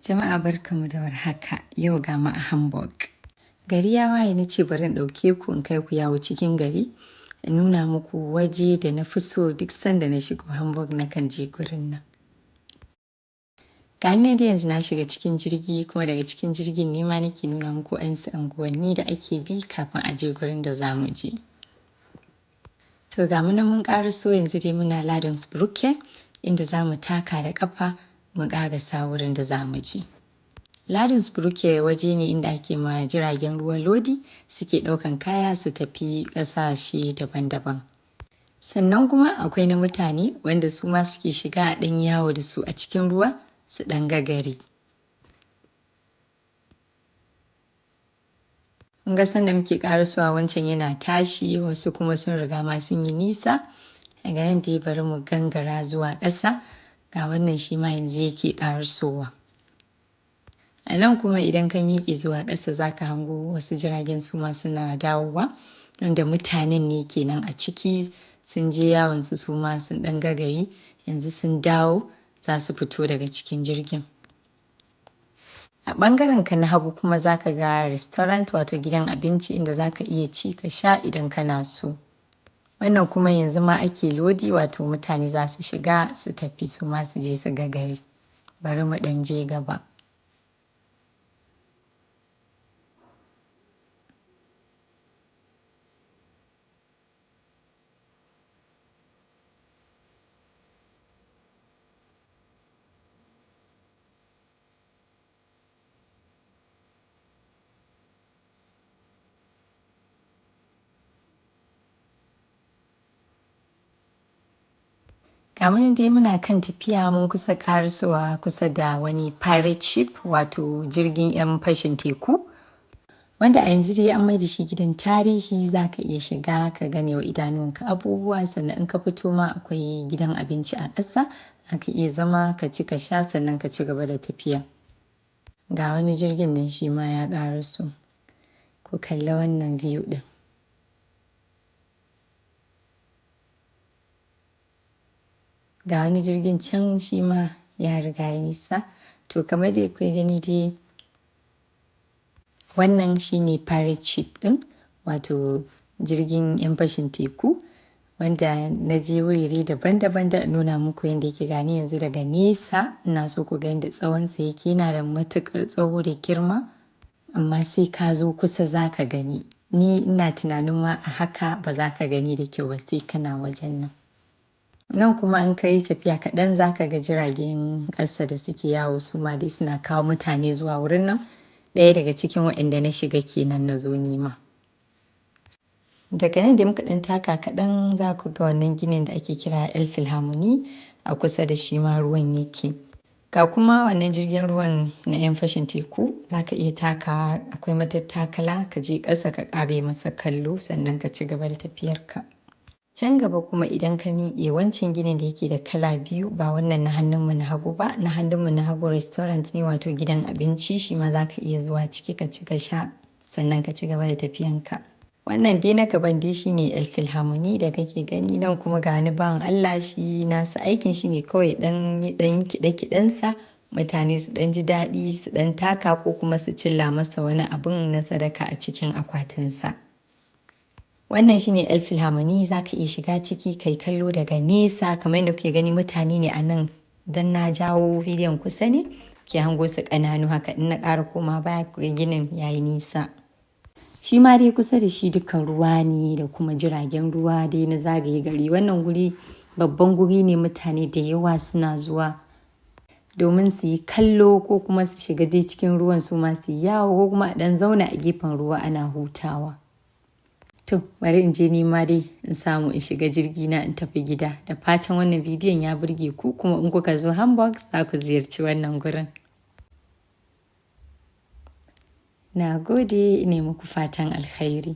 Jama'a, barkanmu da warhaka. Yau ga mu a Hamburg. Gari ya waye, na ce bari in ɗauke ku in kai ku yawo cikin gari, in nuna muku waje da na fi so. Duk sanda na shigo Hamburg, nakan je gurin nan. Ga ni dai yanzu na shiga cikin jirgi, kuma daga cikin jirgin ne ma nake nuna muku waɗansu unguwanni da ake bi kafin a je gurin da za mu je. To, ga mu nan mun ƙaraso. Yanzu dai muna Landungsbrücke, inda za mu taka da ƙafa mu ƙarasa wurin da za mu je. Landungsbrücke waje ne inda ake ma jiragen ruwa lodi, suke ɗaukan kaya su tafi ƙasashe daban-daban. Sannan kuma akwai na mutane, wanda su ma suke shiga a ɗan yawo da su a cikin ruwa su ɗan ga gari. Kun ga sanda muke ƙarasowa, wancan yana tashi, wasu kuma sun riga ma sun yi nisa. Daga nan dai bari mu gangara zuwa ƙasa. Ga wannan shi ma yanzu yake ƙarasowa. A nan kuma idan ka miƙe zuwa ƙasa, za ka hango wasu jiragen, su ma suna dawowa, wanda mutanen ne kenan a ciki, sun je yawon su, su ma sun ɗan ga gari, yanzu sun dawo za su fito daga cikin jirgin. A ɓangaren ka na hagu kuma za ka ga restaurant, wato gidan abinci, inda za ka iya ci ka sha idan kana so. Wannan kuma yanzu ma ake lodi, wato mutane za su shiga su tafi, su ma su je su ga gari. Bari mu ɗan je gaba. Ga mu dai muna kan tafiya, mun kusa ƙarasowa kusa da wani pirate ship, wato jirgin 'yan fashin teku, wanda a yanzu dai an maida shi gidan tarihi. Za ka iya shiga ka gane wa idanuwanka abubuwa. Sannan in ka fito ma, akwai gidan abinci a ƙasa, za ka iya zama ka ci ka sha, sannan ka ci gaba da tafiya. Ga wani jirgin nan shi ma ya ƙaraso. Ku kalli wannan view ɗin. Ga wani jirgin can, shi ma ya riga ya nisa. To, kamar dai kuke gani dai, wannan shine pirate ship ɗin, wato jirgin 'yan fashin teku, wanda na je wurare daban-daban da nuna muku yadda yake. Gani yanzu daga nesa, ina so ku ga yadda tsawonsa yake. Yana da matuƙar tsawo da girma, amma sai ka zo kusa za ka gani. Ni ina tunanin ma a haka ba za ka gani da kyau ba, sai kana wajen nan. Nan kuma in ka yi tafiya kaɗan, za ka ga jiragen ƙasa da suke yawo, su ma dai suna kawo mutane zuwa wurin nan. Ɗaya daga cikin waɗanda na shiga kenan na zo nima. Daga nan da muka ɗan taka kaɗan, za ku ga wannan ginin da ake kira Elbphilharmonie. A kusa da shi ma ruwan yake. Ga kuma wannan jirgin ruwan na 'yan fashin teku. Za ka iya takawa, akwai matattakala, ka je ƙasa ka ƙare masa kallo, sannan ka ci gaba da tafiyarka. Can gaba kuma idan ka miƙe, wancan ginin da yake da kala biyu, ba wannan na hannunmu na hagu ba. Na hannunmu na hagu restaurant ne, wato gidan abinci. Shi ma za ka iya zuwa ciki ka ci ka sha, sannan ka ci gaba da tafiyanka. Wannan dai na gaban dai shine Elbphilharmonie da kake gani. Nan kuma ga wani bawan Allah, shi nasa aikin shi ne kawai ɗan ɗan kiɗe-kiɗensa, mutane su ɗan ji daɗi, su ɗan taka ko kuma su cilla masa wani abun na sadaka a cikin akwatinsa. Wannan shine Elbphilharmonie. Za ka iya shiga ciki kai kallo daga nesa. Kamar yadda kuke gani, mutane ne a nan. Dan na jawo bidiyon kusa ne ke hango su ƙananu haka. In na ƙara koma baya, ku ga ginin yayi nisa. Shi ma dai kusa da shi dukkan ruwa ne da kuma jiragen ruwa dai na zagaye gari. Wannan guri babban guri ne, mutane da yawa suna zuwa domin su yi kallo ko kuma su shiga dai cikin ruwan su ma su yi yawo, ko kuma a ɗan zauna a gefen ruwa ana hutawa. To, bari in je ni ma dai in samu in shiga jirgi na in tafi gida. Da fatan wannan bidiyon ya burge ku, kuma in kuka zo Hamburg za ku ziyarci wannan gurin. Na gode, ina muku fatan alkhairi.